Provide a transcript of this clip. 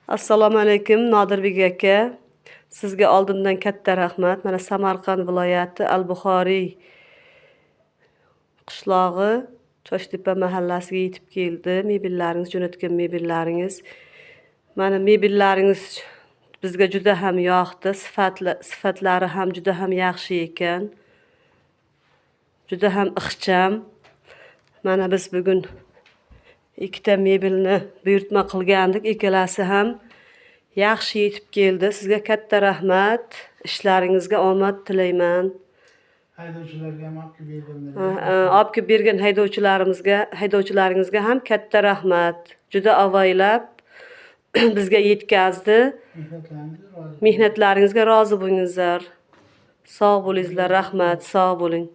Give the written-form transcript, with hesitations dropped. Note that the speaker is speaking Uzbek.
Assalomu alaykum, Nodirbek aka. Sizga oldindan katta rahmat. Mana Samarqand viloyati Al-Buxoriy qishlog'i, Choshtepa mahallasiga yetib keldi. Mebellaringiz, jo'natgan mebellaringiz. Mana mebellaringiz bizga juda ham yoqdi. Sifatli, sifatlari ham juda ham yaxshi ekan. Juda ham ixcham. Mana biz bugun ikkita mebelni buyurtma qilgandik. Ikkalasi ham yaxshi yetib keldi. Sizga katta rahmat. Ishlaringizga omad tilayman. Haydovchilarga ham, olib kelib berganlar. Ha, olib kelib bergan haydovchilarimizga, haydovchilaringizga ham katta rahmat. Juda avaylab bizga yetkazdi. Mehnatlaringizga rozi. Mehnatlaringizga rozi bo'lingizlar. Sog' bo'lingizlar, rahmat, sog' bo'ling.